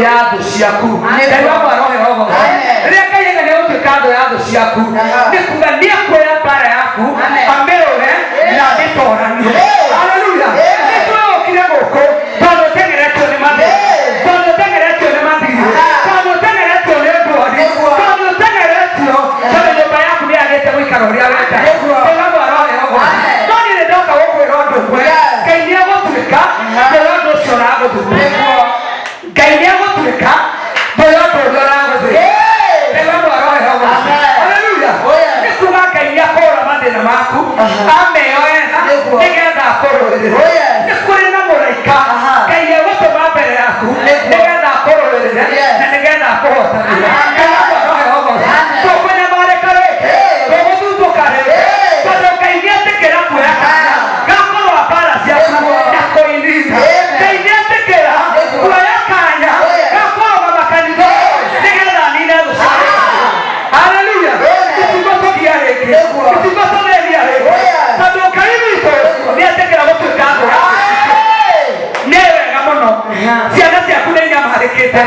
Ya thũ ciaku. Amen. Ngai wakwa arohe ũgoco. Amen. Rĩrĩa Ngai aiga nĩegũtuĩka thũ ya thũ ciaku, nĩ kuga nĩekuoya mbara yaku, Amen. amĩrũre na amĩtoranie. Amen. Haleluya. Amen. Nĩtwĩũkire gũkũ tondũ ũteng'eretio nĩ mathĩna, Amen. tondũ ũteng'eretio nĩ mathirĩ, tondũ ũteng'eretio nĩ ndwari, Nĩguo. tondũ ũteng'eretio tondũ nyũmba yaku nĩyagĩte gũikara ũrĩa wendaga. Nĩguo. Ngai wakwa arohe ũgoco. Amen. No niĩ nĩndoka gũkwĩra ũndũ ũmwe. Yes. Ngai nĩegũtuĩka thũ ya ũndũ ũcio ũragũthumbũra. Nĩguo. Ngai nĩegũtuĩka thũ ya ũndũ ũrĩa ũragũthĩna. Ngai wakwa arohe ũgoco. Amen. Haleluya. Oh, yes. Nĩ kuga Ngai nĩakũũra mathĩna maku, ameyoera Nĩguo. nĩgetha akũrũĩrĩre. Oh, yes. Nĩ kũrĩ na mũraika Ngai egũtũma mbere yaku Nĩguo. nĩgetha akũrũĩrĩre Yes. na nĩgetha akũhotanĩre. Amen. Ngai wakwa arohe ũgoco. Amen. Ndũkũnyamarĩka rĩngĩ, Hey. ndũgũthumbũka rĩngĩ, Hey. tondũ Ngai nĩetĩkĩra kuoya kanya gakũrũa mbara ciaku Nĩguo. na kũinina. Amen. Ngai nĩetĩkĩra Nĩguo. kuoya kanya Oh, yes. gakũrũgama kanitha nĩgetha anine thũ ciaku. Haleluya. Amen. Tũtigũtũgia rĩngĩ. Nĩguo. Tũtigũtũthĩnia rĩngĩ. Oh, yes. Tondũ Ngai witũ nĩetĩkĩra gũtuĩka thũ yaku. Nĩ wega mũno. Ciana ciaku nĩ inyamarĩkĩte.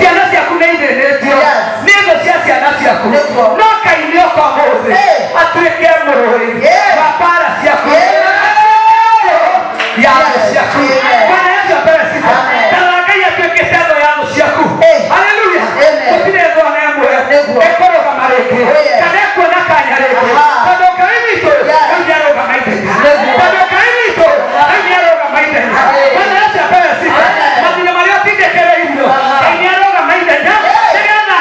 Ciana ciaku nĩ ithĩnĩtio. Yes. Nĩ thũ cia ciana ciaku. Nĩguo. No Ngai nĩoka ũmũthĩ Hey. atuĩke mũrũi Yeah. wa mbara ciaku. Ya thũ Yes. ciaku. Amen. Bwana Yesu apewe sifa. Amen. Tarora Ngai atuĩkĩte thũ ya thũ ciaku. Hey. Haleluya. Amen. Gũtirĩ thũ ona ĩmwe Nĩguo. ĩkũrũgama rĩngĩ Oh, yes. kana ĩkuona kanya rĩngĩ tondũ Ngai witũ Yes. rĩu nĩarũgama ithenya. Nĩguo. Tondũ Ngai witũ rĩu nĩarũgama ithenya. Amen. Bwana Yesu apewe sifa. Amen. Mathĩna marĩa ũtindĩkĩrĩirio Ngai nĩarũgama ithenya nĩgetha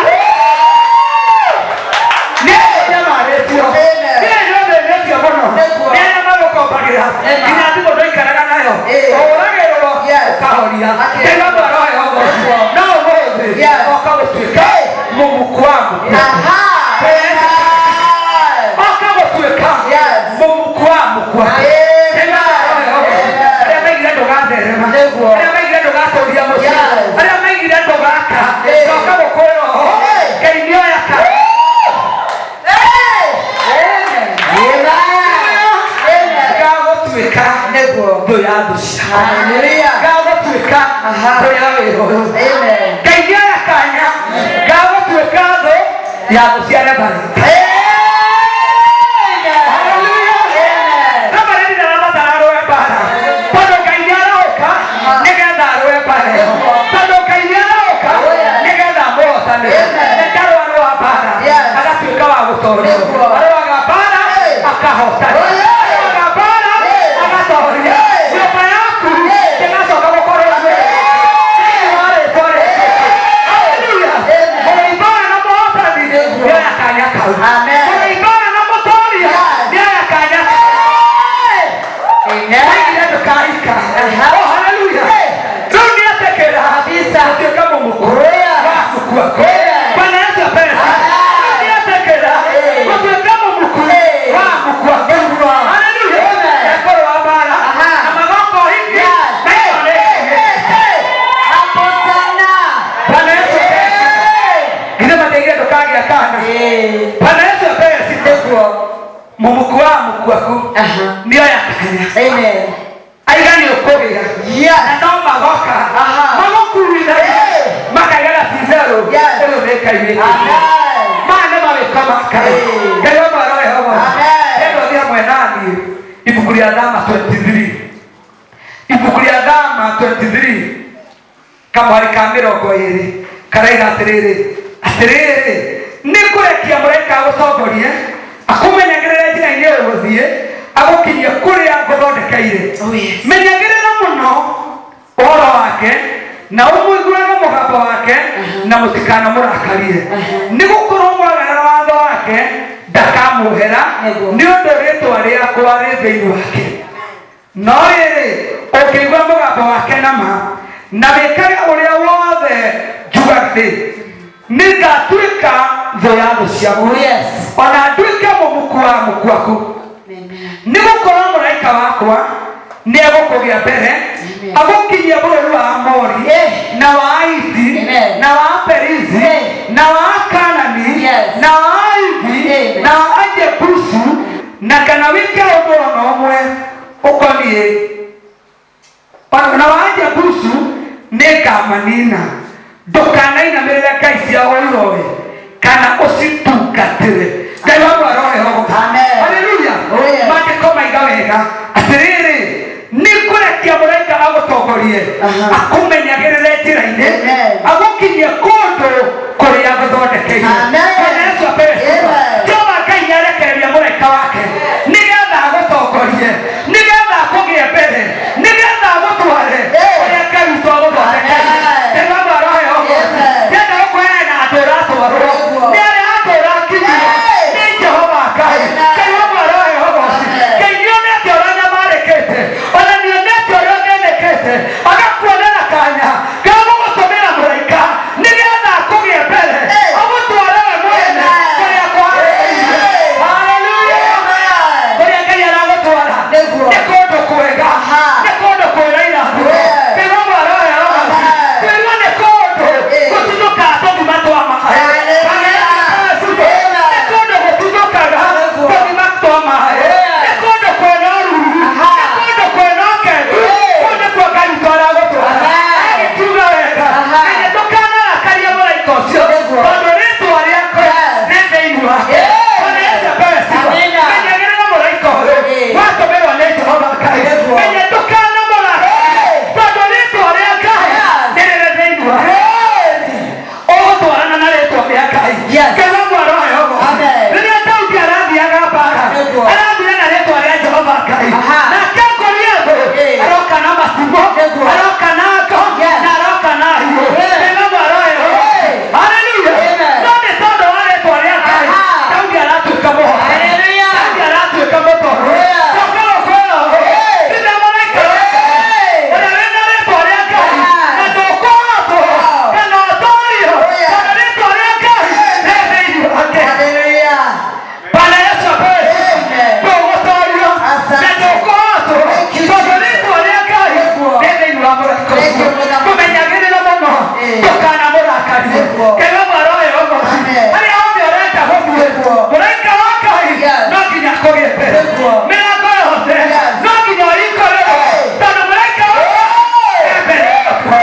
nĩnyamarĩtio. Amen. Nĩ nĩũthĩnĩtio mũno. Nĩguo. Nĩ arĩa magũkombagĩra Amen. nginya thimũ ndũikaraga nayo Eh. ũhũragĩrwo Yes. ũkahoria. Akĩ. Ngai wakwa arohe ũgoco. Nĩguo. No ũmũthĩ Yes. oka gũtuĩka mũmuku wa mũkwa. Oka gũtuĩka Yes. mũmuku wa mũkwa. Amen. Ngai wakwa arohe ũgoco. Amen. Arĩa maigire ndũgatherema. Nĩguo. Arĩa maigire ndũgatũria mũciĩ. Yes. Arĩa maigire ndũgaka. Eh. Ndoka gũkwĩra ũũ. Hey. Ngai nĩoya ka. Gagũtuĩka thũ ya thũ ciaku. Hallelujah. Gagũtuĩka thũ ya wĩra ũyũ. Ngai nĩoya kanya gagũtuĩka thũ ya thũ cia Lebanon. Hallelujah. Lebanon ndarabatara arũe mbara tondũ Ngai nĩaroka nĩgetha arũe mbara ĩyo. Tondũ Ngai nĩaroka nĩgetha amũhotane. Amen. Na ndarũarũa mbara Yes. agatuĩka wa gũtorio. Nĩguo. Arũaga mbara Hey. akahotana. Oh, yeah. Arũaga mbara Hey. agatoria. Hey. Nyũmba yaku Hey. ndĩgacoka gũkorwo thĩinĩ wa rĩtwa rĩa Jesũ. Hallelujah. Amen. Mũrũi mbara na mũhotani Nĩguo. nĩoya kanya kau. Amen. Mũrũi mbara na mũtoria Yes. nĩoya kanya kau. Maigire ndũkaika. Oh, hallelujah. Rĩu nĩetĩkĩra gũtuĩka mũmuku wa mũkuaku. Bwana Yesu apewe sifa. Rĩu nĩetĩkĩra gũtuĩka mũmuku wa mũkuaku. Hallelujah. Amen. Ekũrũa mbara na magoka ũhiki na ĩyo nĩ Bwana Yesu apewe sifa. Githĩ matiaigire ndũkagĩa kana. Bwana Yesu apewe sifa. Mũmuku wa mũkuaku nĩoya kanya aiga nĩ ũkũgĩa na no magoka magũkuithagia Hey. makaigaga ti itherũ Yes. ũyũ nĩ Ngai wĩkĩte. Maya nĩ mawĩko ma Ngai. Hey. Ngai wa mwarohe ũgoco. Amen. Ndĩrenda ũthiĩ hamwe naniĩ ibuku rĩa Thama 23 ibuku rĩa Thama 23 kamwari ka 20 karaiga atĩrĩrĩ atĩrĩrĩ nĩ ngũrekia mũraika agũtongorie akũmenyagĩrĩre njĩra-inĩ ũgũthiĩ agũkinyie kũrĩa ngũthondekeire. Menyagĩrĩra mũno ũhoro wake na ũmũiguage mũgambo wake na mũtikanamũrakarie nĩ gũkorwo mwagarara watho wake ndakamuohera Nĩguo. nĩ ũndũ rĩtwa rĩakwa rĩ thĩinĩ wake. No rĩrĩ ũngĩigua mũgambo wake nama na wĩkage ũrĩa wothe njugaga-rĩ nĩngatuĩka thũ ya thũ ciaku ona nduĩke mũmuku wa mũkuaku nĩ gũkorwo mũraika wakwa nĩegũkũgĩa mbere Amen. agũkinyia bũrũri wa Amori Eh. na wa Ahiti Amen. na wa Perizi Eh. na wa Kanani Yes. na wa Ahivi Amen. na wa Ajebusu na kana wĩke ũndũ ona ũmwe ũkoniĩ na wa Ajebusu nĩngamanina. Ndũkanainamĩrĩre ngai cia ũiroĩ kana ũcitungatĩre. Ngai wa mwarohe hogo. Amen. Haleluya. Oh, yes. Maandĩko maiga wega atĩrĩrĩ, nĩngũrekia mũraika agũtongorie, Aha. akũmenyagĩrĩre njĩra-inĩ, Amen. agũkinyie kũndũ kũrĩa gũthondekeire. Amen. Bwana Yesu apewe sifa. Amen. Jehova Ngai nĩarekereria mũraika wake nĩgetha agũtongorie, nĩgetha akũgĩe mbere, nĩgetha agũtware Amen. kũrĩa Ngai witũ agũthondekeire. Amen. Ngai wa mwarohe hogo. Amen. Ndĩrenda gũkũheana handũ ũratwarwo. Nĩguo. Nĩ harĩa handũ ũrakinyio. Amen. Nĩ Jehova Ngai. Amen. Ngai wa mwarohe hogo. Amen. Ngai nĩonete ũrĩa nyamarĩkĩte, ona nĩonete ũrĩa ũthĩnĩkĩte, agakuonera kanya ga gũgũtũmĩra mũraika nĩgetha akũgĩe mbere, Amen. agũtware we mwene Amen. kũrĩa kwarĩrĩire. Amen. Haleluya. Amen. Kũrĩa Ngai aragũtwara Nĩguo. nĩ kũndũ kwega, Aha. nĩ kũndũ kwĩna irathimo. Yes. Ngai wa mwarohe hogo. Amen. Kwĩrwo nĩ kũndũ Eh. gũtuthũkaga tũthima twa maĩ. Hallelujah. Bwana Yesu apewe sifa. Amen. Nĩ kũndũ gũtuthũkaga Nĩguo. tũthima twa maĩ. Yes. Nĩ kũndũ kwĩna ũruru. Aha. Nĩ kũndũ kwĩna ũkengu. Eh. Kũu nĩkuo Ngai witũ aragũtwara. Amen. Agĩkiuga wega, Aha. menya ndũkanarakarie mũraika ũcio, Nĩguo. tondũ rĩtwa rĩake Yes. rĩ thĩinĩ wake. Yes. Bwana Yesu apewe sifa. Amina. Menyagĩrĩra mũraika ũyũ Eh. watũmĩrwo nĩ Jehova Ngai. Nĩguo. Menya ndũkanamũrakarie, Eh. tondũ rĩtwa rĩa Ngai Yes. nĩ rĩrĩ thĩinĩ wake. Glory. Ũgũtwarana na rĩtwa rĩa Ngai. Yes. Ngai wa mwarohe hogo. Amen. Rĩrĩa Daudi arathiaga mbara, Nĩguo. arathiĩ na rĩtwa rĩa Jehova Ngai. Aha. Nake Goliathũ Eh. aroka na matimũ, Nĩguo. aroka na ngo, Yes. na aroka na hiũ. Yes. Ngai wa mwarohe hogo. Eh. Haleluya. Amen. No nĩ tondũ wa rĩtwa rĩa Ngai, Aha. Daudi aratuĩka mũhotani. Hallelujah. Daudi aratuĩka mũtongoria. Yeah. Ndoka gũkwĩra ũũ, Eh. rĩrĩa mũraika wa Ngai, Eh. ũrĩa wĩna rĩtwa rĩa Ngai, Aha. na ndũkũhotwo, Wow. kana ũtoorio, Oh, yeah. tondũ rĩtwa rĩa Ngai rĩ thĩinĩ wake. Hallelujah. Bwana Yesu apewe sifa. Amen. Ndũgũtoorio, Asante. na ndũkũhotwo, Thank you, tondũ Jesus. rĩtwa rĩa Ngai Nĩguo. rĩ thĩinĩ wa mũraika Thank ũcio. you, Mũthamaki. Mũmenyagĩrĩre mũno, Eh. ndũkanamũrakarie. Nĩguo. Ngai wa mwarohe ũguo. Amen. Harĩa hothe ũrenda gũthiĩ, Nĩguo. mũraika wa Ngai Yes. no nginya akũgĩe mbere. Nĩguo. Mĩrango yothe Yes. no nginya ũhingũrĩrwo, Hey. tondũ mũraika wa Ngai e mbere yaku.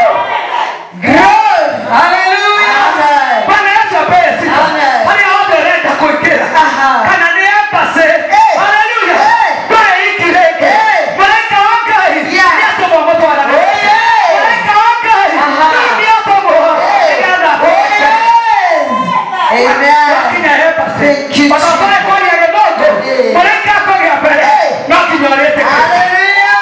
Glory. Haleluya. Amen. Bwana Yesu apewe sifa. Amen. Harĩa hothe ũrenda kũingĩra, Aha. kana nĩ embassy, Hey. haleluya, Hey. ndũrĩ iki rĩngĩ. Hey. Mũraika wa Ngai Yeah. nĩatũmwo mũtwarane. Oh, yeah. Mũraika wa Ngai Aha. rĩu nĩatũmwo Hey. nĩgetha Oh, yes. Amen. Wakinya embassy, Thank you, ona ũtarĩ kwaria gĩthũngũ, Hey. mũraika akũgĩa mbere, Hey. no nginya ũrĩtĩkĩre. Hallelujah.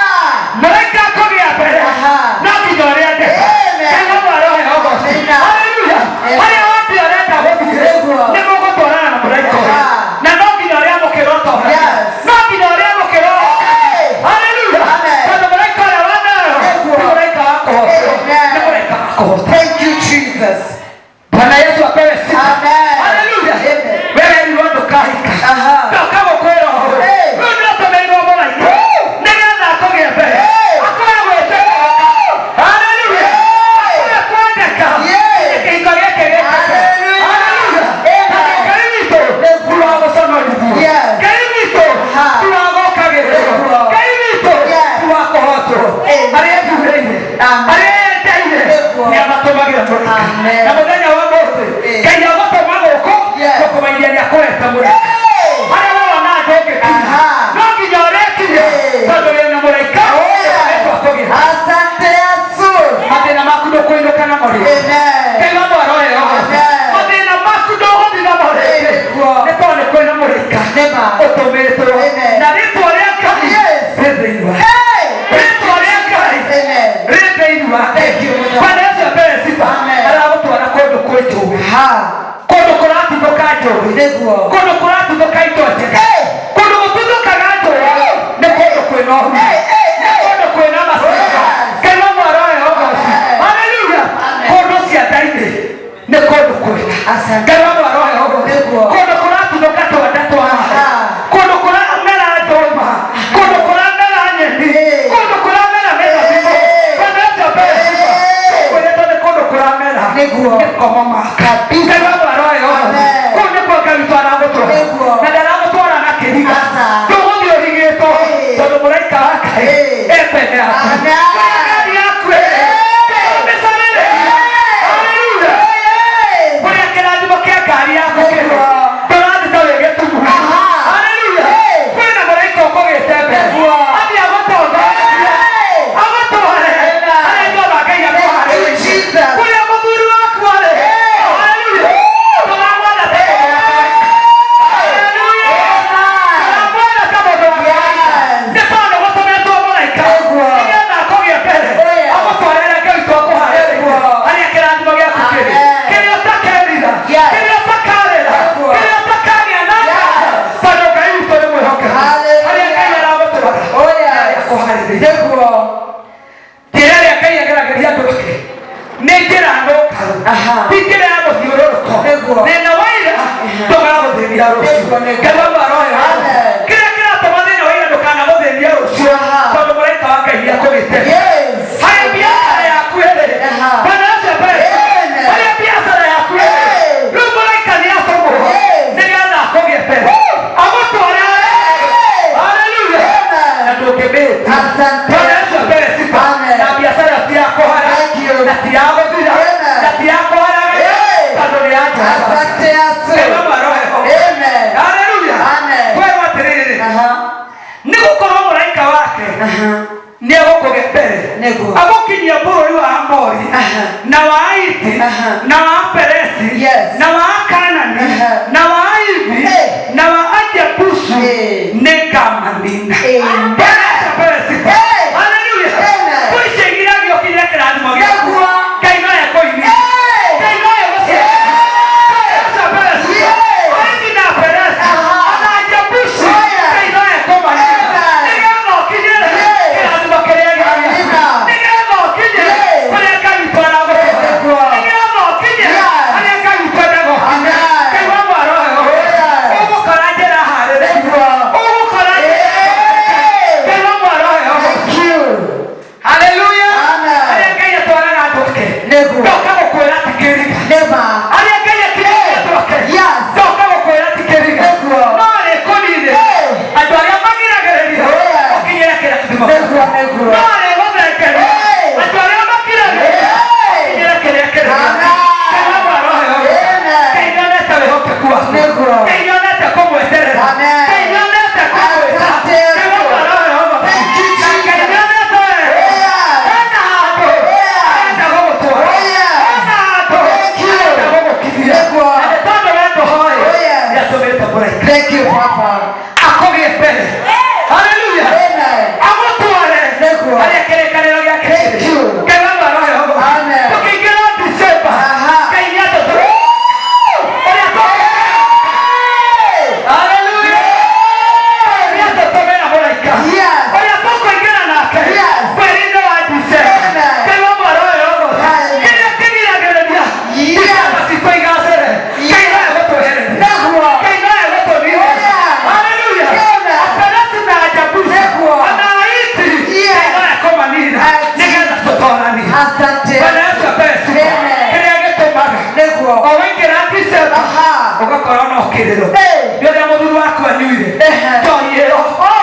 Mũraika akũgĩa mbere, Aha. no nginya ũrĩandĩke. Amen. Ngai wa mwarohe ũgoci. Amina. Haleluya. Amen. Harĩa hothe ũrenda gũthiĩ, Nĩguo. nĩ mũgũtwarana na mũraika ũyũ. Aha. Na no nginya ũrĩamũkĩra ũtonga. Yes. No nginya ũrĩamũkĩra ũhotani. Hey. Haleluya. Amen. Tondũ mũraika ũrĩa wanayo, Nĩguo. ti mũraika wa kũhotwo, Amen. nĩ mũraika wa kũhota. Thank you, Jesus. Bwana Yesu apewe sifa. Amen. Haleluya. Amen. Wewe rirwo ndũkahika. Aha. Ndoka gũkwĩra ũũ. Hey. Rĩu nĩũtũmĩirwo mũraika. Nĩgetha akũgĩe mbere. Hey. Akũhe gwĩtĩkĩrĩka. Haleluya. Hey. Akũhe kwendeka. Yeah. Kĩhiko gĩkĩ gĩkĩke. Hallelujah. Haleluya. Amen. Tondũ Ngai witũ Nĩguo. ti wa gũconorithio. Yes. Ngai witũ Aha. ti wa gũkagĩrĩrwo. Nĩguo. Ngai witũ Yes. ti wa kũhotwo. Amen. Arĩa ethurĩire, Amen. arĩa endeire, Nĩguo. nĩamatũmagĩra mũraika. Amen. Na mũthenya wa ũmũthĩ, Eh. Ngai agũtũma gũkũ Yes. gũkũmainia nĩakũreta mũraika. Hey. Harĩa wona ndũngĩkinya, Aha. no nginya ũrĩkinya, Eh. tondũ wĩna mũraika Oh, yes. ũretwo akũgĩre. Asante Yesu. Mathĩna maku ndũkũinũka namo rĩngĩ. Amen. Ngai wa mwarohe ũgoce. Amen. Mathĩna maku ndũgũthiĩ namo rĩngĩ. Nĩguo. Nĩ tondũ nĩ kwĩna mũraika Nĩma. ũtũmĩtwo. Amen. Na rĩtwa rĩa Ngai Yes. rĩ thĩinĩ wake. Hey. Rĩtwa rĩa Ngai Amen. rĩ thĩinĩ wake. Thank you, Mũthamaki. Bwana Yesu apewe sifa. Amen. Aragũtwara kũndũ kwĩ njũĩ, Ha. kũndũ kũratuthũka njũĩ, Nĩguo. kũndũ kũratuthũka indo njega, Hey. kũndũ gũtuthũkaga njũĩ nĩ kũndũ kwĩna ũhuru, Hey, hey, nĩ hey. kũndũ kwĩna maciaro. Yes. Ngai wa mwarohe ũgoci. Amen. Haleluya. Amen. Kũndũ cianda-inĩ nĩ kũndũ kwega. Asante. Ngai wa mwarohe ũgoci. Nĩguo. Kũndũ kũratuthũka twanda twa maĩ, Aha. kũndũ kũramera ndũma, kũndũ kũramera nyeni, Hey. kũndũ kũramera mĩthabibũ. Hey. Bwana Yesu apewe sifa. Hey. Kwĩrĩtwo nĩ kũndũ kũramera Nĩguo. mĩkomamanga. Kabisa. Ngai wa mwarohe ũgoci. Amen. Kũu nĩkuo Ngai witũ aragũtwara. Nĩguo. Na ndaragũtwara na kĩhiga. Aca. Ndũgũthiĩ ũhigĩtwo, Hey. tondũ mũraika wa Ngai Hey. e mbere yaku. Amen. Ngai yaku ĩ, Hey. mĩcemere. Hey. Haleluya. Aha. Na wa Aperesi, Yes. na wa Akanani, Aha. na wa Aivi, Hey. na wa Ajebusu, Hey. nĩngamanina. Amen. Bwana Yesu apewe sifa. Hey. Hallelujah. Amen. Kwĩcĩgĩra gĩũkire kĩrathimo gĩaku. Nĩguo. Ngai no ekũinia. Hey. Ngai no egũciara. Hey. Yesu apewe sifa. Yeah. Aivi na Aperesi, Aha. ona Ajebusu, Oh, yes. Ngai no ekũmanina. Amen. Nĩgetha ũkinyĩre Yes. kĩrathimo kĩrĩa gĩaku. Amina. Nĩgetha ũkinye Yes. kũrĩa Ngai witũ aragũtwara. Nĩguo. Nĩgetha ũkinye Yes. harĩa Ngai witũ endaga ũkinye. Amen. Ngai wa mwaroho. Yes. Ũgũkora njĩra harĩrĩku. Nĩguo. Ũgũkora njĩra Hey. Ngai wa mwaroho. Thank you. Hallelujah. Amen. Harĩa Ngai atwaraga andũ ake. Nĩguo. Ndoka gũkwĩra ti kĩriga. Never. Harĩa Ngai akinyĩtie andũ ake. Yes. Ndoka gũkwĩra ti kĩriga. Nĩguo. No rĩkũnine. Hey. Andũ arĩa magiragĩrĩria Oh, yes. ũkinyĩre kĩrathimo. Nĩguo, nĩguo. No rĩgũthengeria. Hey. Andũ arĩa makiragĩrĩria Hey. ũkinyĩre kĩrĩa kĩrĩa. Amen. Ngai wa mwaroho. Amen. Ngai nĩonete wĩhokeku waku. Nĩguo. Ngai nĩonete kũmweterera. Amen. Ngai nĩonete kũmwĩta. Asante. Ngai wa mwaroho. Thank you, Na Ngai Jesus. nĩonete wega. Yeah. Hena handũ Yeah. arenda gũgũtwara. Oh, yeah. Hena handũ Thank you. arenda gũgũkinyia. Nĩguo. Na nĩ tondũ we ndũhoe, Oh, yes. nĩatũmĩte mũraika Thank you, Papa. akũgĩe mbere. Hallelujah. Amen. Agũtware Nĩguo. harĩa kĩrĩkanĩro gĩake Thank kĩrĩ. you. Ngai wa mwaroho. Amen. Tũkĩingĩra December, Aha. Ngai nĩatũtũmĩte. Ũrĩa Hey. Hallelujah. Nĩatũtũmĩra mũraika. Yes. Ũrĩa tũkũingĩra nake Yes. mweri-inĩ wa December. Amen. Ngai wa mwaroho. Amen. Kĩrĩa kĩgiragĩrĩria Yes. December citũ igacĩre. Ngai no egũtwehereria. Nĩguo. Ngai no egũtũnina. Yeah. Hallelujah. Amen. Aperesi na Ajabusi, Nĩguo. ona Ahiti, Yes. Ngai no ekũmanina Ati. nĩgetha tũtooranie. Asante. Bwana Yesu apewe sifa. Amen. Kĩrĩa gĩtũmaga Nĩguo. o waingĩra December, Aha. ũgakorwo na ũkĩrĩro Hey. nĩ ũrĩa mũthuri waku anyuire Ehe. njohi ĩyo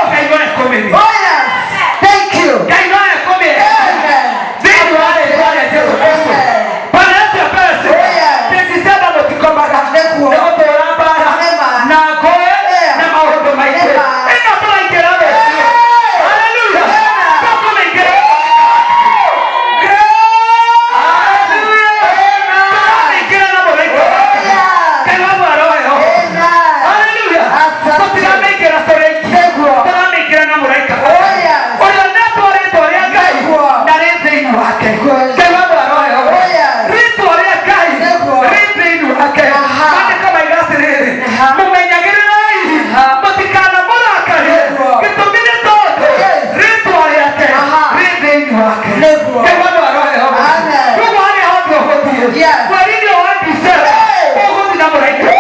Ngai no ekũmĩnia. Oh, yes. Thank you. Ngai no ekũmĩenia. Amen. Thĩinĩ wa rĩĩtwa rĩa Jesũ Kristo. Amen. Bwana Yesu apewe sifa. Oh, yes. Nĩ December mũtikomaga. Nĩguo. Nĩ gũtũũra mbara Ema. na ngũĩ Yeah. na maũndũ maingĩ. Ema. Ĩno tũraingĩra rũciũ. Hey. Hallelujah. Amen. Tũkũmĩingĩra. Hallelujah. Tũramĩingĩra na mũraika. Yeah. Ngai wa mwaroho. Amen. Hallelujah. Asante. Tũtiramĩingĩra tũrĩ aiki. Nĩguo. Tũramĩingĩra na mũraika. Oh, yes. Ũrĩa ũnetwo rĩĩtwa rĩa Ngai Nĩguo. na rĩ thĩinĩ wake. Nĩguo. Ngai wa mwaroho. Oh, yes. Rĩĩtwa rĩa Ngai Nĩguo. rĩ thĩinĩ wake. Aha. Maandĩko maiga atĩrĩrĩ, Aha. mũmenyagĩrĩrai Aha. mũtikanamũrakarie. Nĩguo. Gĩtũmi nĩ tondũ Yes. rĩĩtwa rĩake Aha. rĩ thĩinĩ wake. Nĩguo. Ngai wa mwaroho. Amen. Koguo harĩa hothe ũgũthiĩ, Yes. mweri-inĩ wa December, Hey. ũgũthiĩ na mũraika.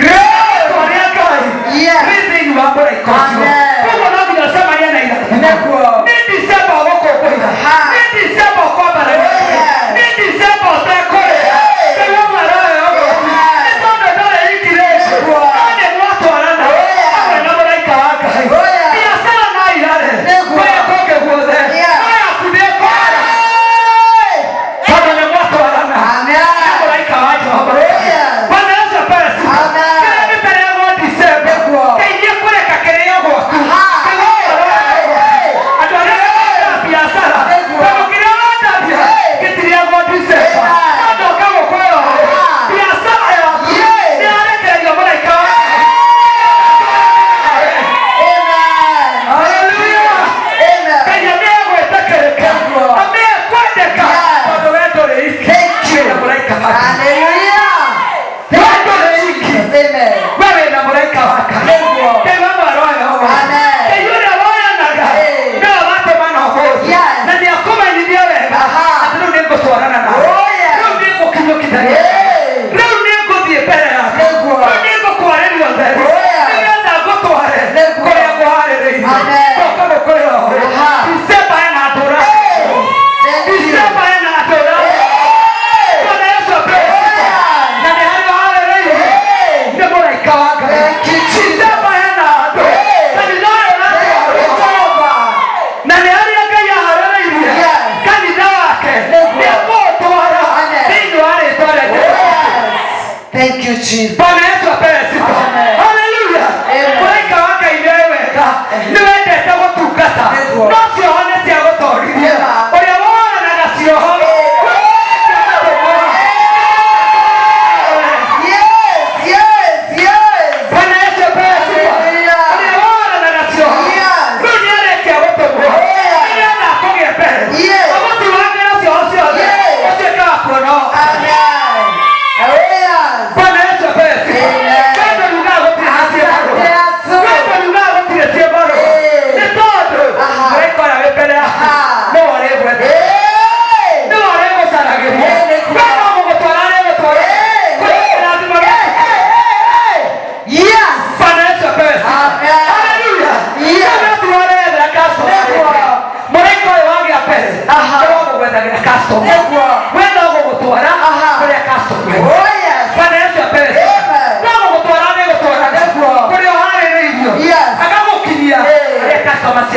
Rĩĩtwa rĩa Ngai Yes. rĩ thĩinĩ wa mũraika ũcio. Amen. Koguo no nginya ũcemanie na irathimo. Nĩguo. Nĩ December ũgũkũngũĩra. Aha. Nĩ December ũkwambarara. Oh, yes. Nĩ December ũtekũrĩra. Hey. Ngai wa mwaroho. Amen. Nĩ tondũ ndũrĩ ikirĩ. Nĩguo. No nĩ mwatwarana Oh, yes. hamwe na mũraika wa Ngai. Oh, yes. Biacara no irare. Nĩguo. Kũrĩa kũngĩ guothe. Yeah. No yaku nĩĩkũrara. Hey. Tondũ nĩ mwatwarana. Amen. Na mũraika wa Jehova. Oh, yes. Bwana Yesu apewe sifa. Amen. Kĩrĩa gĩtarĩagwo December, Nĩguo. Ngai nĩekũreka kĩrĩo gwaku. Aha. Ngai wa mwaroho. Hey. Andũ arĩa marenda biacara, Nĩguo. tondũ kĩrĩa ũrendagia Hey. gĩtirĩagwo December. Amen. No ndoka gũkwĩra ũũ, Aha. biacara yaku Yes. nĩyarekererio mũraika wa Ngai. Amen. Hallelujah. Amen. Ngai amĩegwĩtĩkĩrĩka, Nĩguo. amĩekwendeka, Yes. tondũ we ndũrĩ iki. Thank you. Wĩna mũraika wake. Hallelujah. We ndũrĩ iki. Amen. We wĩna mũraika wa Ngai. Nĩguo. Ngai wa mwaroho. Amen. Ngai ũrĩa woyanaga, Hey. nĩwe watũmana ũmũthĩ. Yes. Na nĩakũmenyithia wega Aha. atĩ rĩu nĩngũtwarana nawe. Oh, yes. Rĩu nĩngũkinyũkithania. Hey. Rĩu nĩngũthiĩ mbere yaku. Nĩguo. Rĩu nĩngũkwarĩria ũtheri. Oh, yes. Nĩgetha ngũtware Nĩguo. kũrĩa ngũharĩrĩirie. Amen. Ndoka gũkwĩra ũũ. Aha. December ĩna ndũra. Hey. Thank you. December ĩna ndũra. Hey. Bwana Yesu apewe Oh, sifa. yes. Na nĩ harĩa ũharĩrĩirie. Hey. Nĩ mũraika wa Ngai. Thank you, Jesus. December ĩna andũ. Hey. Kanitha ũyũ Thank you, ũratwarwo. Jehovah. Na nĩ harĩa Ngai aharĩrĩirie Yes. kanitha wake Nĩguo. nĩ ekũũtwara Amen. thĩinĩ wa rĩĩtwa rĩa Oh, Jesũ. yes. Thank you, Jesus. Bwana Yesu apewe sifa. Amen. Hallelujah. Amen. Mũraika wa Ngai nĩ wega nĩ wendete gũtungata Nĩguo. no cioho nĩ cia gũtoririe Ema. ũrĩa woranaga cioho Hey.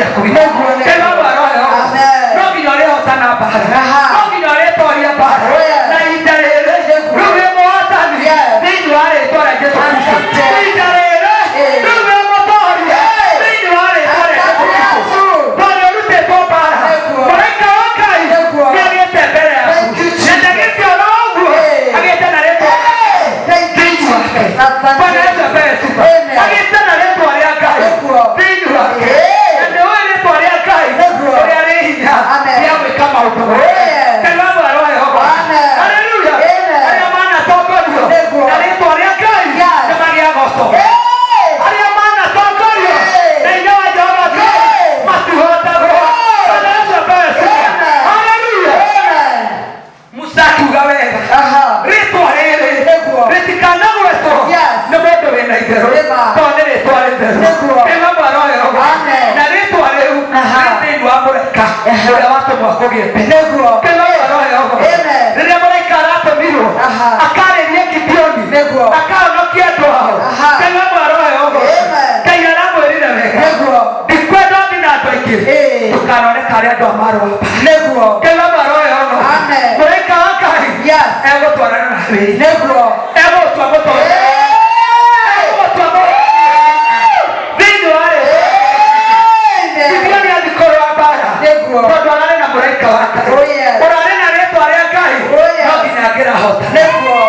ciaku Nĩguo, nĩguo. Ngai wa maroho Amen. no nginya ũrĩhotana mbara Aha. no nginya ũrĩtoria mbara Oh, yes. na ihinda rĩrĩ Nĩguo. rĩu wĩ mũhotani Yes. thĩinĩ wa rĩtwa rĩa Jesũ Kristo Asante. ihinda rĩrĩ Eh. rĩu wĩ mũtoria Eh. thĩinĩ wa rĩtwa rĩa Jesũ Asante Kristo Yesu. tondũ ũrutĩtwo mbara Nĩguo. mũraika wa Ngai Nĩguo. nĩagĩte mbere yaku Thank you, Jesus. na ndagĩte oro ũguo Eh. agĩte na rĩtwa Thank you, thĩinĩ wake Jesus. Asante. Bwana Yesu apewe sifa. Amen. Agĩte na rĩtwa rĩa Ngai Nĩguo. thĩinĩ wake Eh. na nĩũĩ rĩtwa rĩa Ngai Nĩguo. ũrĩa rĩ hinya Amen. rĩa gwĩka maũndũ Oh, yes. Ngai wa maroho Yehova. Amen. Haleluya. Amen. Arĩa manatongorio Nĩguo. na rĩtwa rĩa Ngai Yes. nĩmagĩaga ũtonga Hey. arĩa manatongorio Hey. na hinya wa Jehova Ngai Hey. matihotagwo. Hey. Bwana Yesu apewe sifa. Amen. Haleluya. Amen. Musa akiuga wega Aha. rĩtwa rĩrĩ Nĩguo. rĩtikanagwetwo Yes. nĩ mũndũ wĩna itherũ Nĩma. tondũ nĩ rĩtwa rĩtheru Nĩguo. Nĩma mwana ũyũ. Amen. Na rĩtwa rĩu Aha. rĩ thĩinĩ wa mũraika Aha. ũrĩa watũmwo akũgĩe mbere Nĩguo. Nĩma mwana ũyũ. Amen. Rĩrĩa mũraika aratũmirwo Aha. akarĩrie Gideoni Nĩguo. akahonokia andũ ao Aha. Nĩma mwana ũyũ. Amen. Ngai aramwĩrire wega Nĩguo. ndikwenda ũthiĩ na andũ aingĩ Eh. ndũkanone karĩ andũ a marũa Nĩguo. Nĩma mwana ũyũ. Amen. Mũraika wa Ngai Yes. egũtwarana nawe Nĩguo. egũtua mũtongoria Hey. egũtua thĩinĩ wa rĩ Amen. Gideoni athiĩ kũrũa mbara Nĩguo. tondũ ararĩ na mũraika wa Ngai Oh, yes. ũrarĩ na rĩtwa rĩa Ngai Oh, yes. no nginya angĩrahotana Nĩguo.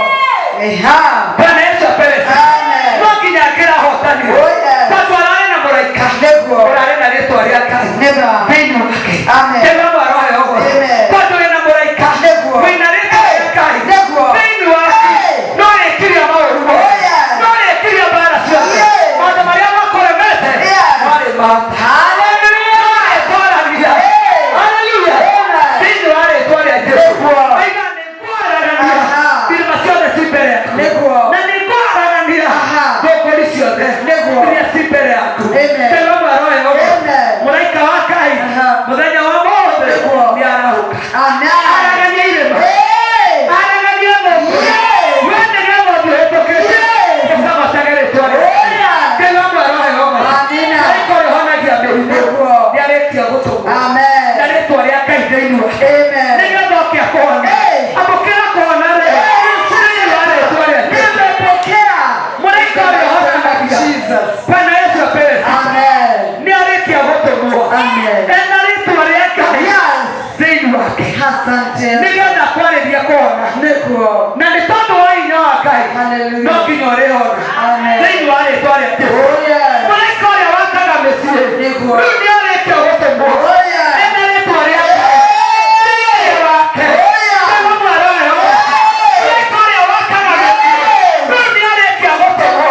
Eha. Bwana Yesu apewe sifa. Amen. No nginya angĩrahotanire Oh, yes. tondũ ararĩ na mũraika Nĩguo. ũrarĩ na rĩtwa rĩa Ngai Nĩma. thĩinĩ wake Amen. Tena maroho ya ũhoro. Amen. Tondũ wĩna mũraika Nĩguo. wĩna rĩtwa rĩa Ngai Nĩguo. thĩinĩ waku Hey. no rĩkiria maũru mothe. Oh, yes. No rĩkiria mbara ciothe Yes. maũndũ marĩa makũremete Yes. marĩ mahota Hallelujah. No rĩtwarania. Hey. Hallelujah. Amen. Thĩinĩ wa rĩtwa rĩa Jesũ Nĩguo. Oiga nĩngwaragania Aha. irĩma ciothe ci mbere yaku Nĩguo. na nĩngwaragania Aha. ngũngũri ciothe Nĩguo. iria ci mbere yaku Amen. Tena maroho ya ũhoro. Amen. Mũraika wa Ngai Aha. mũthenya wa mothe Nĩguo. nĩ arahũka Amen. aragania irĩma Hey. aragania ng'ondu Yes. we nĩgetha ũthiĩ ũhĩtũkĩte Yes. ũkagocage rĩtwa rĩake. Oh, yes. Ngai wa maroho ya ũhoro. Amina. Mũraika ũrĩa ũhonagia mĩrimũ Nĩguo. nĩarĩkia gũtũmwo na Amen. rĩtwa rĩa Ngai thĩinĩ wake Amen. nĩgetha oke akũhone Hey. amũkĩra kũhona rĩ thĩinĩ wa rĩtwa rĩake Nimepokea. mũraika ũrĩa ũhonagia Jesus. Bwana Yesu apewe sifa. Amen. Nĩarĩkia gũtũmwo Amen. ena rĩtwa rĩa Ngai Yes. thĩinĩ wake Asante. nĩgetha kwarĩria kũhona Nĩguo. na nĩ tondũ wa hinya wa Ngai Hallelujah. no nginya ũrĩhona Amen. thĩinĩ wa rĩtwa rĩa Jesũ Oh, yes. mũraika ũrĩa wakaga mĩciĩ Nĩguo. rĩu nĩarĩkia gũtũmwo Oh, yes. ena rĩtwa rĩa Ngai thĩinĩ wake Oh, yes. Nĩguo mwana ũyũ. Mũraika ũrĩa wakaga mĩciĩ rĩu nĩarĩkia gũtũmwo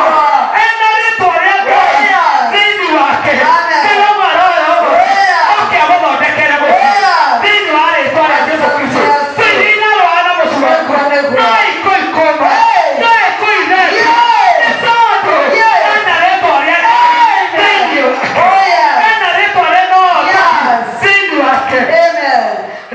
ena rĩtwa rĩa Ngai Oh, yes. thĩinĩ wake Amen. nĩguo mwana ũyũ Oh, yes. oke agũthondekere mũciĩ Oh, yes. thĩinĩ wa rĩtwa rĩa Jesũ Kristo Yes. Tũtinarũa na mũciĩ waku Nĩguo, nĩguo. no ikũ ikũma Hey. no ikũ itheri Yes. nĩ tondũ Yes. ena rĩtwa rĩa Ngai thĩinĩ wake Oh, yes. ena rĩtwa rĩa Noa Yes. thĩinĩ wake Amen.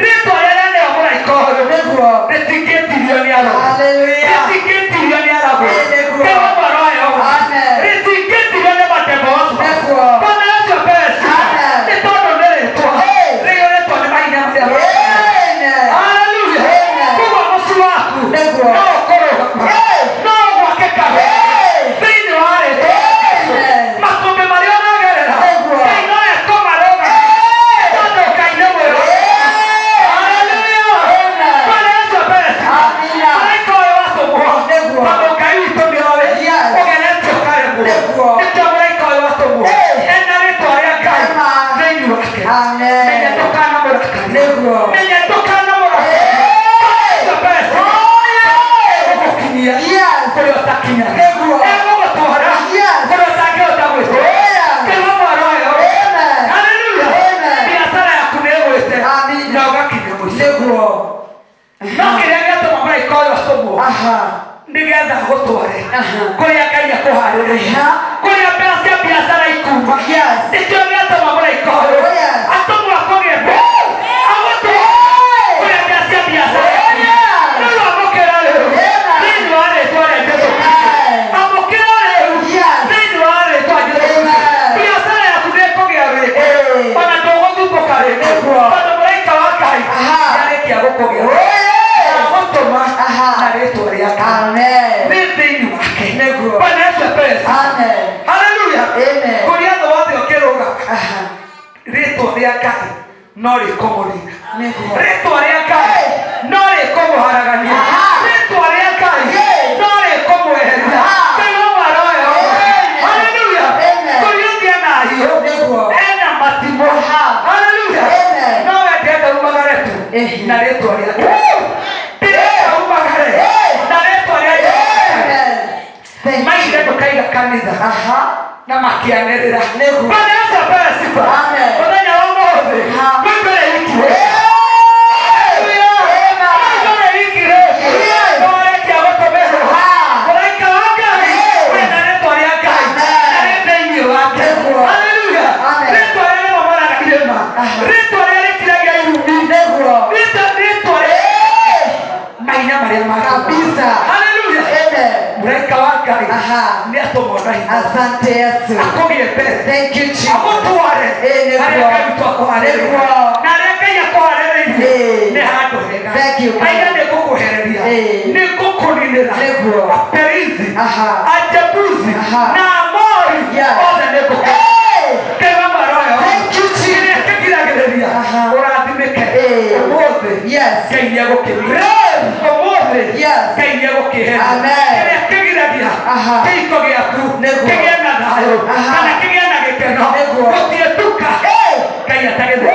rĩtwa rĩrĩa nĩo mũraika ũyũ Nĩguo. rĩtingĩtirio nĩ arũme Hallelujah. rĩtingĩtirio nĩ aragũ Nĩguo. Nĩguo mwana ũyũ Amen. rĩtingĩtirio nĩ matemo Nĩguo. Bwana Yesu apewe sifa. Amen. Nĩ tondũ nĩ rĩtwa Hey. rĩiyũrĩtwo nĩ mahinya marĩa Amen. Hallelujah. Amen. Koguo mũciĩ waku Nĩguo. no ũkũrũgama Hey. no ũgwakĩka Hey. thĩinĩ wa rĩtwa rĩa Jesũ. Amen. Makũmbĩ marĩa ũragerera Nĩguo. Ngai no ekũmarũgamia Hey. tondũ Ngai nĩ mwega. Hallelujah. Amen. Bwana Yesu apewe sifa. Amina. Mũraika ũyũ watũmwo Nĩguo. tondũ Ngai witũ nĩoĩ Yes. ũgeretio ũkaremwo. Nĩguo. Nĩkĩo mũraika ũyũ watũmwo Hey. ena rĩtwa rĩa Ngai Amen. thĩinĩ wake. Amen. Menya ndũkanamũrakarie. Nĩguo. Menya ndũkanamũrakarie. Hey. Yesu apewe sifa. Oh, yes. Egũgũkinyia Yes. kũrĩa ũtakinyaga. Nĩguo. Egũgũtwara Yes. kũrĩa ũtangĩhota gwĩtwara. Oh, yes. Nĩguo mwana ũyũ. Amen. Hallelujah. Amen. Biacara yaku nĩ ĩgwĩte Amina. na ũgakinya mũico. Nĩguo. No kĩrĩa gĩatũma mũraika ũyũ atũmwo Aha. nĩgetha agũtware Aha. kũrĩa Ngai akũharĩrĩirie Aha. kũrĩa mbeca cia biacara ikuma Yes. nĩkĩo gĩatũma mũraika ũyũ Oh, yes. atũmwo akũgĩe agũtware Hey. kũrĩa mbeca cia biacara Oh, yes. rĩu amũkĩra rĩu Amen. thĩinĩ wa rĩtwa rĩa Jesũ Kristo Amen. amũkĩra rĩu Yes. thĩinĩ wa rĩtwa Jesũ Kristo Amen. biacara yaku nĩ ĩkũgĩa wĩko Hey. No rĩkũmũnina. Nĩguo. Rĩtwa rĩa Ngai no rĩkũmũharagania. Aha. Rĩtwa rĩa Ngai Yeah. no rĩkũmweheria. Aha. Ngai wa maroho. Amen. Haleluya. Amen. Kũrĩa ena hiũ, Nĩguo. ena matimũ. Aha. Haleluya. Amen. No we ndĩrenda umagare tu Eh. na rĩtwa rĩa Ngai. Ndĩrenda umagare Eh. na rĩtwa rĩa Ngai. Amen. Thank you. Maigire ndũkaiga kanitha Aha. na makianĩrĩra. Nĩguo. Bwana Yesu apewe sifa. Amen. Mũthenya wa ũmũthĩ, Aha. wĩmbere ikiwe. Amen. Wĩmbere ikiwe. Yes. Nĩwarekia gũtũmĩrwo. Aha. Mũraika wa Ngai, Yes. wĩna rĩtwa rĩa Ngai, Amen. na rĩ thĩinĩ wake. Nĩguo. Haleluya. Amen. Rĩtwa rĩrĩa rĩmomoraga irĩma. Aha. Rĩtwa rĩrĩa rĩkiragia irumi. Nĩguo. Rĩtwa rĩa mahinya marĩa ma Kabisa. Haleluya. Amen. Mũraika wa Ngai Aha. nĩatũmwo na hinya. Asante Yesu. Akũgĩe mbere. Thank you, Jesus. Agũtware Eh, nĩguo. harĩa Ngai witũ akũharĩrĩirie. Nĩguo. Na harĩa Ngai akũharĩrĩirie Eh. nĩ handũ hega. Thank you, God. Aiga nĩngũkũhereria. Eh. Nĩngũkũninĩra. Nĩguo. Aperizi, Aha. Ajebusi Aha. na Amori Yes. othe nĩngũkũ- Hey. Ngai wa maroho. Thank you, Jesus. Kĩrĩa kĩgiragĩrĩria Aha. ũrathimĩke Eh. ũmũthĩ. Yes. Ngai nĩegũkĩmira. Ũmũthĩ Yes. Ngai nĩegũkĩheria. Amen. Kĩrĩa kĩgiragia Aha. kĩhiko gĩaku Nĩguo. kĩgĩe na thayũ Aha. kana kĩgĩe na gĩkeno Nĩguo. gũtiĩtuka Hey. Ngai atagĩthĩ.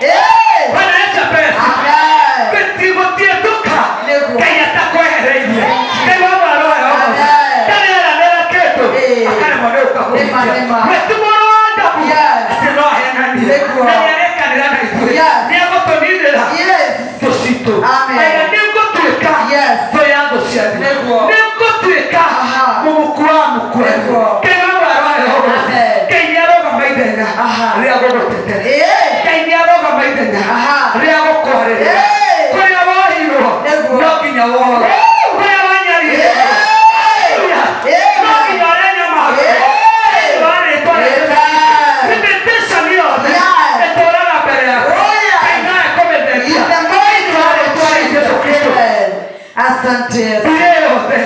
Hey. Bwana Yesu apewe sifa. Amen. Gũtiĩtuka Nĩguo. Ngai atakwehereirie. Ngai wa maroho. Amen. Ndarĩ eranĩra kĩndũ Eh. akaremwo nĩ gũka Nĩma, kũhingia. nĩma. We ti mũrũ wa Adamu Yes. atĩ no ahenanie. Nĩguo. Na nĩarekanĩra na ithuĩ. Yes. Nĩegũtũninĩra Yes. thũ citũ. Amen. Aiga nĩngũtuĩka Yes. thũ ya thũ cianyu. Nĩguo. Nĩngũtuĩka Aha. mũmuku wa muku. Nĩguo. Ngai wa maroho. Amen. Ngai nĩarũgama ithenya Aha. rĩa gũgũtetera. Hey. Ngai nĩarũgama ithenya Aha. rĩa gũkwarĩrĩra. Hey. Kũrĩa wohirwo Nĩguo. no nginya wohorwo. Kũrĩa wanyarirwo Hey. no nginya ũrĩa nyamario. Hey. Thĩinĩ wa rĩtwa rĩa Jesũ. Amen. Limitation yothe Yes. ĩtũũraga mbere yaku. Oh, yeah. Ngai no ekũmĩtheria. In the mighty Thĩinĩ wa rĩtwa rĩa Jesũ Kristo. Amen. Asante Yesu. Mbere yothe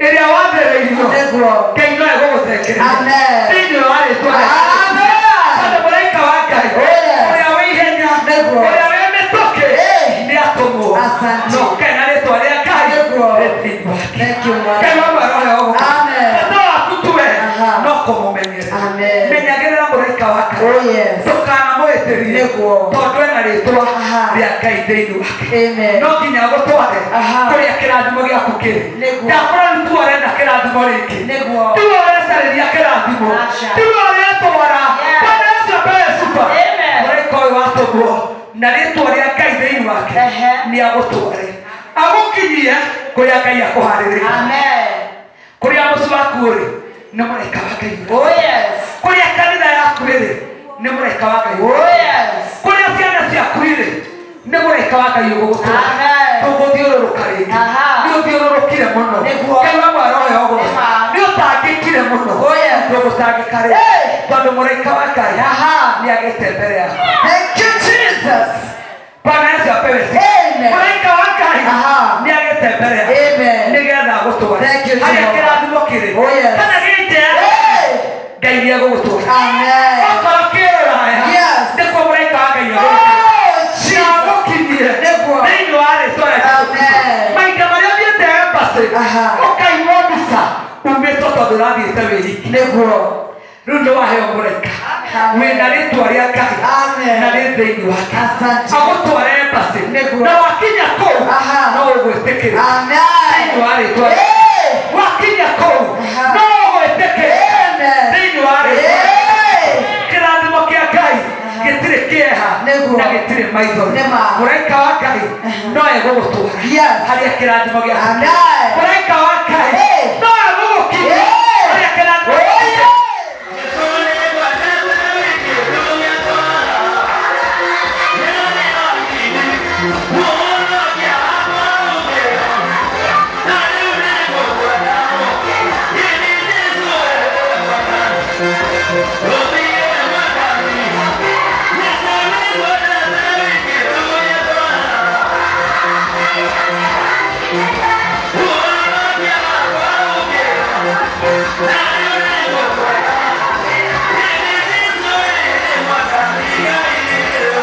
ĩrĩa wathĩrĩirio Nĩguo. Ngai no egũgũthengeria. Amen. Thĩinĩ wa rĩtwa rĩa Amen. Tondũ mũraika wa Ngai Oh, yes. ũrĩa wĩ ihenya Nĩguo. ũrĩa wĩ mĩtũkĩ Eh. nĩatũmwo Asante. na ũkae na rĩtwa rĩa Ngai Nĩguo. rĩ thĩinĩ wake. Thank you, Lord. Ngai wa maroho ũguo. Amen. Bata waku tu we Aha. no kũmũmenyerera. Amen. Menyagĩrĩra mũraika wa Ngai. Oh, yes. Ndũkanamũhĩtĩrie Nĩguo. tondũ ena rĩtwa Aha. rĩa Ngai thĩinĩ wake. Amen. No nginya agũtware Aha. kũrĩa kĩrathimo gĩaku kĩrĩ. Nĩguo. Ndakũra rĩu tiwe ũrenda kĩrathimo rĩngĩ. Nĩguo. Tiwe ũrecarĩria kĩrathimo. Aca. Tiwe ũretwara. Yes. Bwana Yesu apewe sifa. Amen. Mũraika ũyũ watũmwo na rĩtwa rĩa Ngai thĩinĩ wake Ehe. nĩ agũtware agũkinyie kũrĩa Ngai akũharĩrĩirie. Amen. Kũrĩa mũciĩ waku ũrĩ nĩ mũraika wa Ngai ũrĩ. Oh, yes. Kũrĩa kanitha yaku ĩrĩ nĩ mũraika wa Ngai ũrĩ. Oh, yes. Kũrĩa ciana ciaku irĩ nĩ mũraika wa Ngai ũgũgũtwara. Amen. Ndũgũthiũrũrũka rĩngĩ. Aha. Nĩ ũthiũrũrũkire mũno. Nĩguo. Ngai wa maroho ũguo. Nĩma. Nĩ ũtangĩkire mũno. Oh, yes. Ndũgũtangĩka rĩngĩ. Hey. Tondũ mũraika wa Ngai Aha. nĩ agĩte mbere yaku. Thank you, Jesus. Bwana Yesu apewe sifa. Amen. Mũraika wa Ngai Aha. nĩ agĩte mbere yaku. Amen. Nĩgetha agũtware. Thank you, Harĩa Jehovah. kĩrathimo kĩrĩ. Oh, yes. Kana gĩte Hey. Ngai nĩ egũgũtwara. Amen. Okorwo kĩ rũraya Yes. nĩkuo mũraika wa Ngai egũgũtwara. Oh, Jesus. Nagũkinyie Nĩguo. thĩinĩ wa rĩtwa rĩa Jesũ Kristo. Amen. Mahinda marĩa ũthiĩte embassy Aha. ũkaimwo mbica umĩtwo tondũ ũrathiĩte wĩ wiki. Nĩguo. Rĩu nĩ waheo mũraika Amen. wĩna rĩtwa rĩa Ngai Amen. na rĩ thĩinĩ wake Asante. agũtware embassy Nĩguo. na wakinya kũu Aha. no ũgwĩtĩkĩra Amen. thĩinĩ wa rĩtwa rĩa Hey. wakinya kũu Aha. no ũgwĩtĩkĩra Amen. thĩinĩ wa rĩtwa Hey. kĩrathimo kĩa Ngai gĩtirĩ kĩeha Nĩguo. na gĩtirĩ maithori Nĩma. mũraika wa Ngai no egũgũtwara Yes. harĩa kĩrathimo gĩaku Amen. mũraika wa Ngai Hey. no egũgũkinyia Hey. harĩa kĩrathimo Oh, gĩaku yeah. Thank you.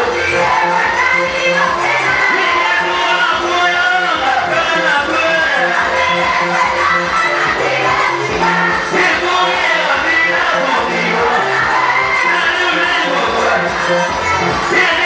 Yeah.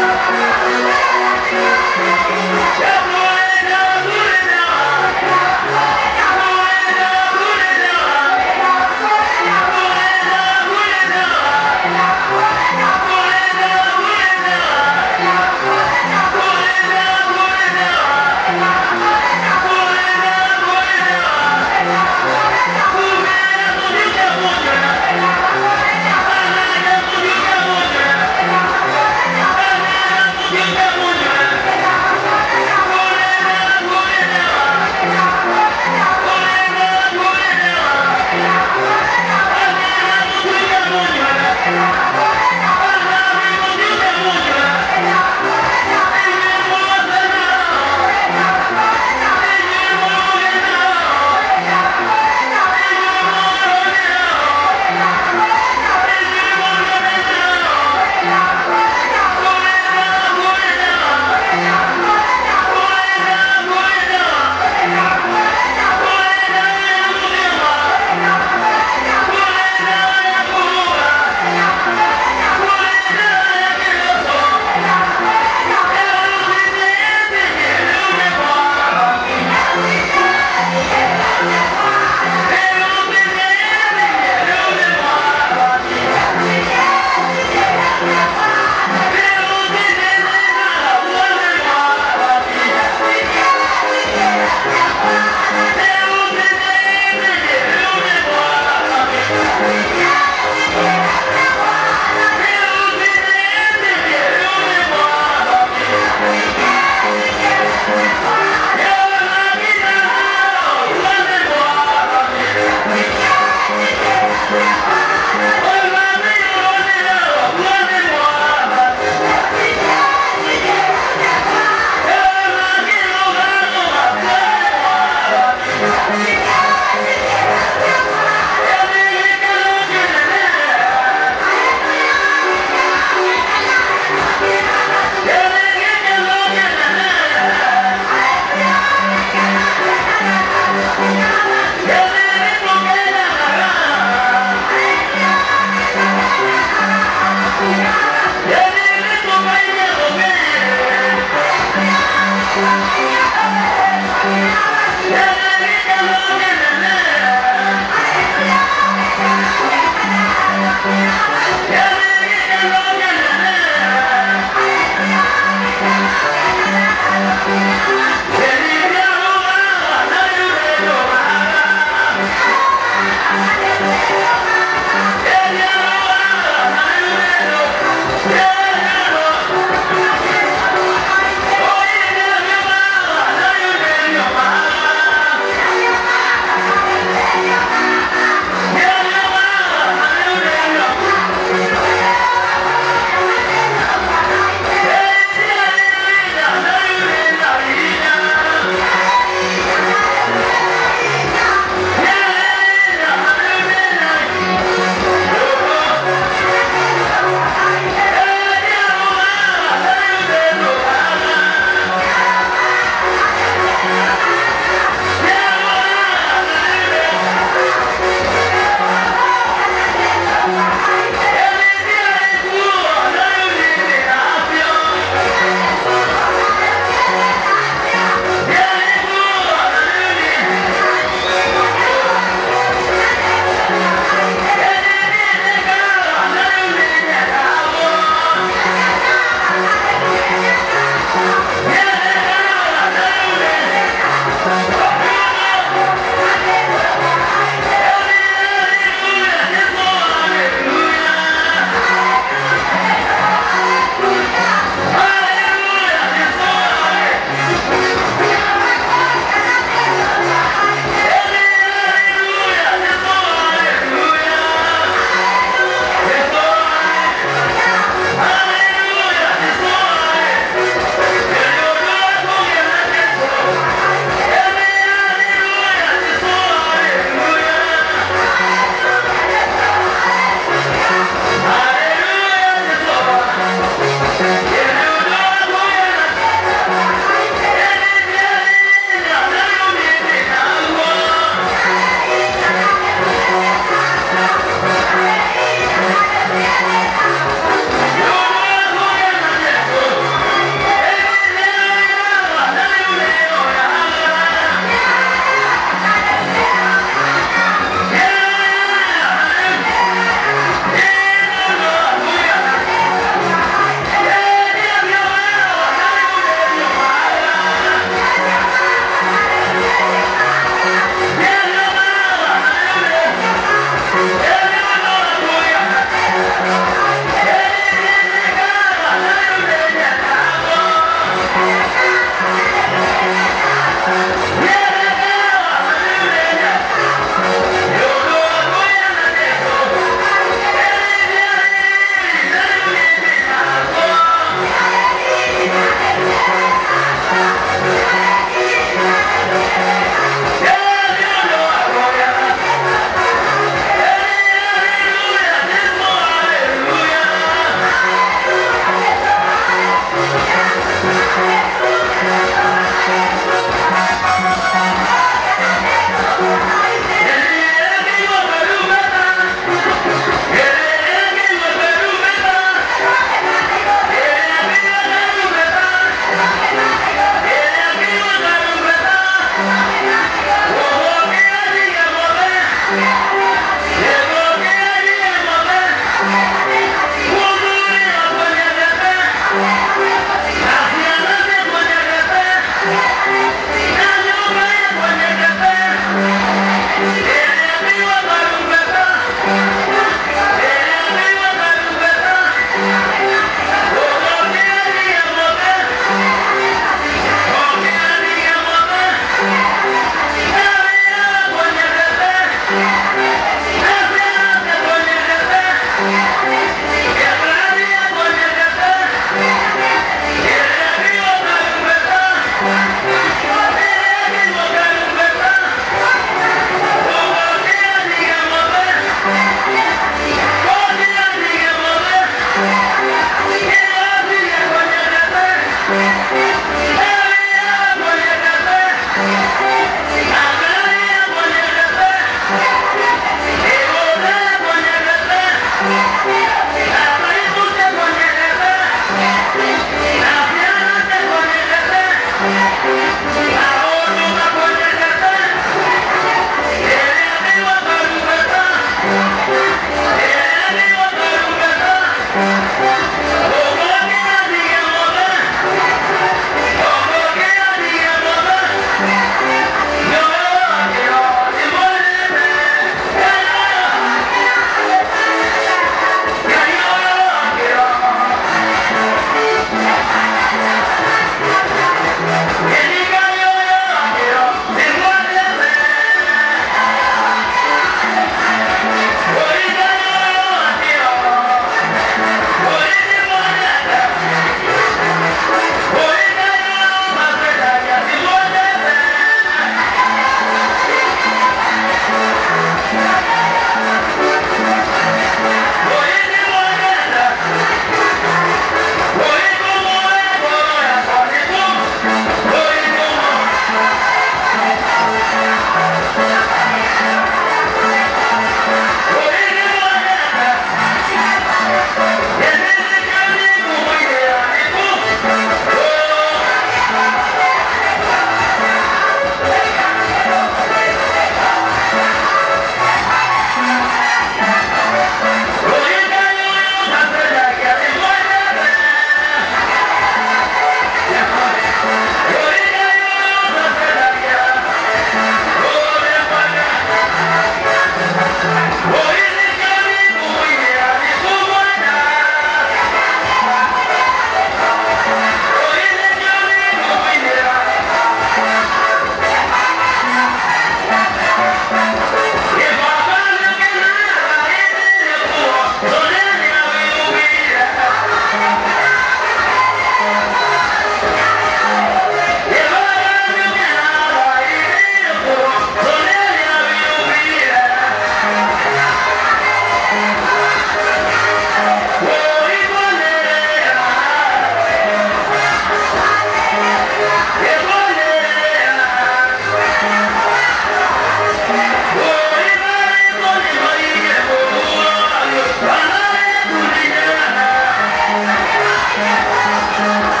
Yeah.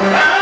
Yeah.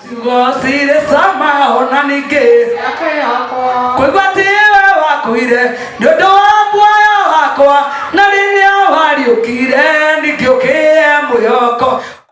Ciugo cirĩ cama ona ningĩ kũigua atĩ we wakuire nĩ ũndũ wa